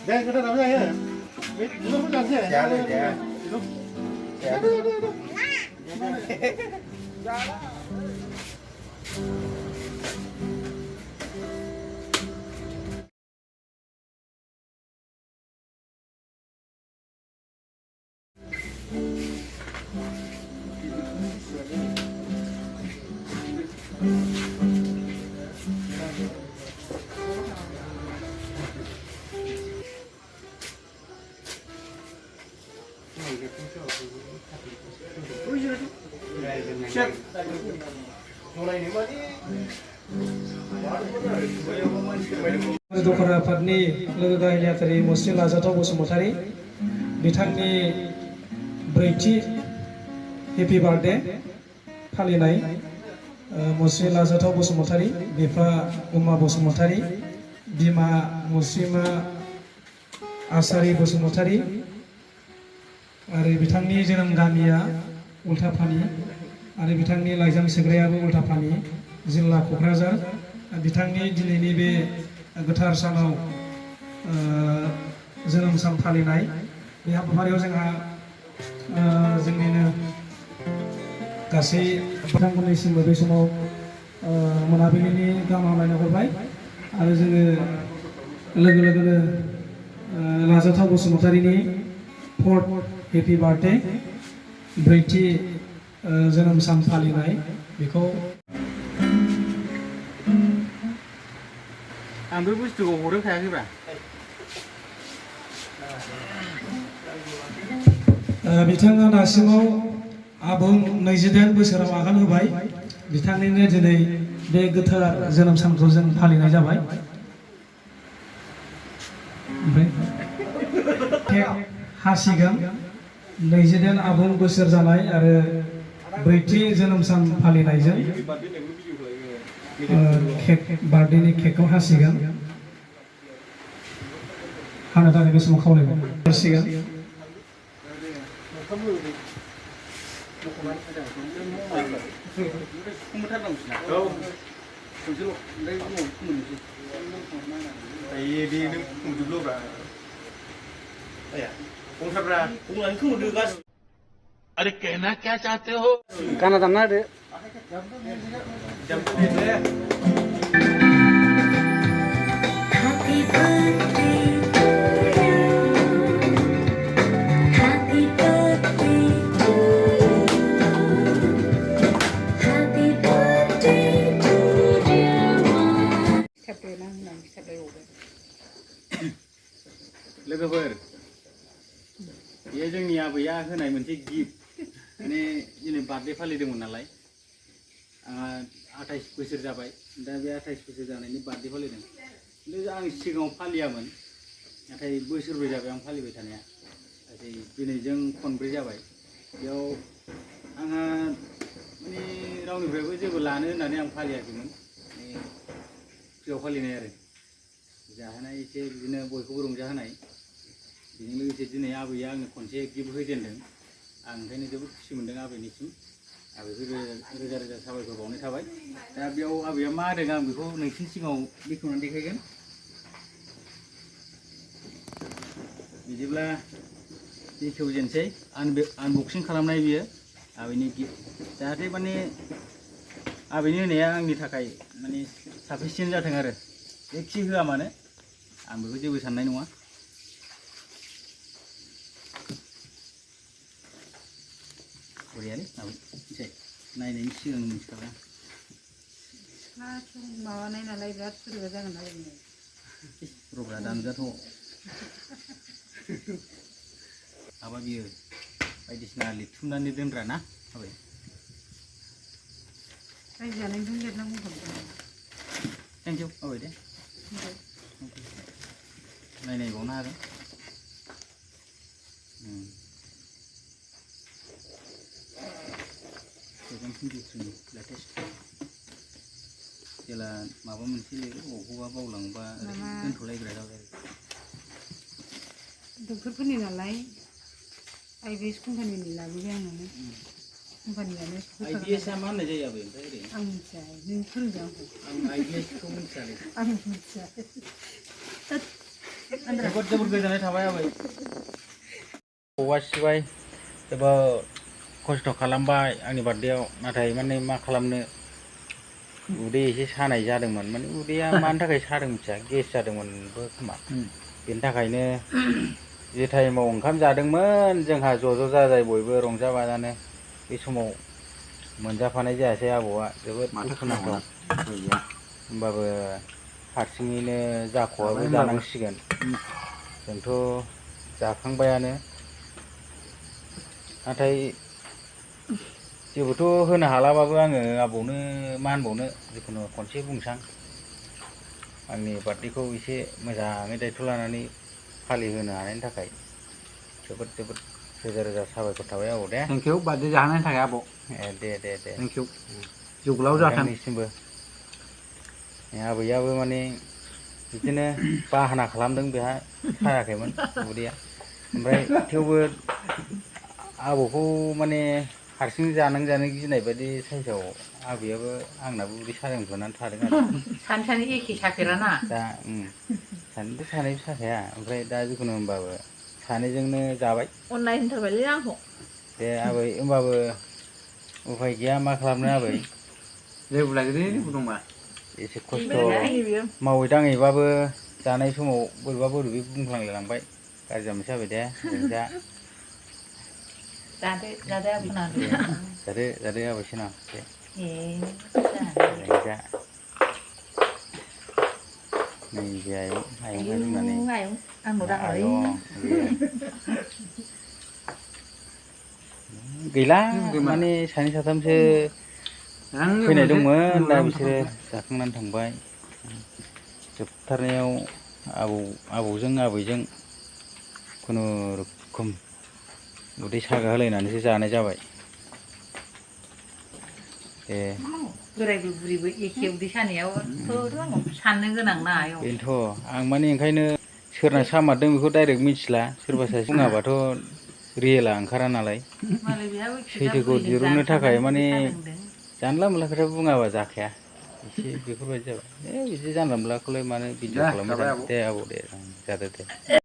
Đây cái đó làm gì vậy? Nó không làm gì vậy? Dạ đây dạ. Dạ. दखरा आफादनि लोगो गाहाय नेहाथारि मुस्रि लाजाथाव बसुमतारी बिथांनि ब्रैथि हेपि बार्थडे फालिनाय मुस्रि लाजाथाव बसुमतारी बिफा उमा बसुमतारी बिमा मुस्रिमा आसारि बसुमतारी आरो बिथांनि जोनोम गामिया उल्थाफानि आरो बिथांनि लाइजाम सोग्रायाबो उल्थाफानि जिल्ला क'क्राझार बिथांनि दिनैनि बे गोथार सानाव जोनोम सान फालिनाय बे हाबाफारियाव जोंहा जोंनिनो गासै बिथांमोननिसिमबो बे समाव मोनाबिलिनि गाहाम हामलायनाय हरबाय आरो जोङो लोगो लोगोनो लाजाथाव बसुमतारीनि 4th हेपि बार्थडे ब्रैथि जोनोम सान फालिनाय बेखौ आं बे बुस्थुखौ हरो खायाखैब्रा बिथाङा दासिमाव आबुं 28 बोसोराव आगान होबाय बिथांनिनो दिनै बे गोथार जोनोम सानखौ जों फालिनाय जाबाय ओमफ्राय हासिगोन 28 आबुं बोसोर जानाय आरो ब्रैथि जोनोम सान फालिनायजों केक बार्थडेनि केकखौ हासिगोन हानो थाखाय बे समाव खावलायबाय हासिगोन अरे कहना क्या चाहते हो गाना दामना होदो Happy birthday to you. Happy birthday to you. Happy birthday to dear one. लोगोफोर ये जोंनि आबैया होनाय मोनसे गिफ्ट माने दिनै बार्थडे फालिदोंमोन नालाय आंहा 28 बोसोर जाबाय दा बे 28 बोसोर जानायनि बार्थडे फालिदों खिन्थु आं सिगाङाव फालियामोन नाथाय बोसोरब्रै जाबाय आं फालिबाय थानाया नाथाय दिनैजों खनब्रै जाबाय बेयाव आंहा माने रावनिफ्रायबो जेबो लानो होननानै आं फालियाखैमोन माने फ्रियाव फालिनाय आरो जाहोनाय एसे बिदिनो बयखौबो रंजाहोनाय बेजों लोगोसे दिनै आबैया आंनो खनसे गिफ्ट होजेनदों आं ओंखायनो जोबोद खुसि मोनदों आबैनिसिम आबैखौ रोजा रोजा साबायखर बावनाय थाबाय दा बेयाव आबैया मा होदों आं बेखौ नोंसिनि सिगाङाव बेखेवनानै देखायगोन बिदिब्ला बेखेवजेनसै आनबक्सिं खालामनाय बियो आबैनि गिफ्ट जाहाथे माने आबैनि होनाया आंनि थाखाय माने साफिसियेन्ट जाथों आरो जेखि होआ मानो आं बेखौ जेबो साननाय नङा बरियालै आबै नायनायनि सिगां मिथिखाबाय माबानाय नालाय बिराद बोरैबा जागोन आरो रब्रा दानजाथ' माबा बियो बायदिसिना लिरथुमनानै दोनग्रा ना आबै रायजो जानायनिखौनो लिरनांगौ थेंक इउ आबै दे नायबावनो हागोन जेला माबा मोनसे लिरो बबेखौबा बावलांबा दोनथ'लायग्रा जाबाय डक्टरफोरनि नालाय आइबिएस कम्पानिनि लाबोबाय आं माने कम्पानियानो आइबिएसआ मा होननाय जायो आबै ओमफ्राय ओरैनो आं मिथिया नों फोरोंदों आंखौ आं आइबिएसखौ मिथियालै आं मिथिया जोबोद जोबोद गोजोननाय थाबाय आबै बवा सिबाय जोबोद खस्थ' खालामबाय आंनि बार्थडेआव नाथाय माने मा खालामनो उदै एसे सानाय जादोंमोन माने उदैया मानि थाखाय सादों मिथिया गेस जादोंमोनबो खोमा बेनि थाखायनो जे टाइमाव ओंखाम जादोंमोन जोंहा ज' जाजाय बयबो रंजा बाजानो बे समाव मोनजाफानाय जायासै आबौआ जोबोद दुखुनांथाव होमबाबो हारसिङैनो जाख'आबो जानांसिगोन जोंथ' जाखांबायानो नाथाय जेबोथ' होनो हालाबाबो आङो आबौनो मा होनबावनो जिखुनु खनसे बुंसां आंनि बार्थडेखौ एसे मोजाङै दायथ' लानानै फालिहोनो हानायनि थाखाय जोबोद जोबोद रोजा रोजा साबायखर थाबाय आबौ दे थेंक इउ बार्थडे जाहोनायनि थाखाय आबौ दे थेंक इउ जिउ गोलाव जाथों नोंथांनिसिमबो आबैयाबो माने बिदिनो बाहाना खालामदों बेहा सायाखैमोन उदैया ओमफ्राय थेवबो आबौखौ माने हारसिं जानो गिनाय बायदि साइसआव आबैयाबो आंनाबो उदै सादों होननानै थादों आरो सानैनि एखे साफेराना दा सानैथ' सानैबो साखाया ओमफ्राय दा जिखुनु होमबाबो सानैजोंनो जाबाय अननाय होनथारबायलै आंखौ दे आबै होमबाबो उफाय गैया मा खालामनो आबै जेबो लागिरि दंबा एसे खस्थ' मावै दाङैबाबो जानाय समाव बोरैबा बोरैबि बुंफ्लांलायलांबाय गाज्रि जामोनसै जाबाय दे नोंजा जादो आबोनादो जादो आबैसोना दे ए नोंजा नै बे आयंआ जोंनानै आयं आंनाव दाङालै गैला माने सानै साथामसो फैनाय दंमोन दा बिसोरो जाखांनानै थांबाय जोबथारनायाव आबौजों आबैजों खुनुरुखुम उदै सागा होलायनानैसो जानाय जाबाय दे बोरायबो बुरिबो एखे उदै सानायावथ' आंनाव साननो गोनां ना आयं बेनोथ' आं माने ओंखायनो सोरना सामारदों बेखौ डाइरेक्ट मिथिला सोरबा सासे बुङाबाथ' रियेला ओंखारा नालाय मालाय बेहाबो सैथोखौ दिरुननो थाखाय माने जानला मोनला खोथा बुङाबा जाखाया एसे बेफोरबायदि जाबाय बिदि जानला मोनलाखौलाय मानो भिडिअ खालामबाय थानो दे आबौ दे जादो दे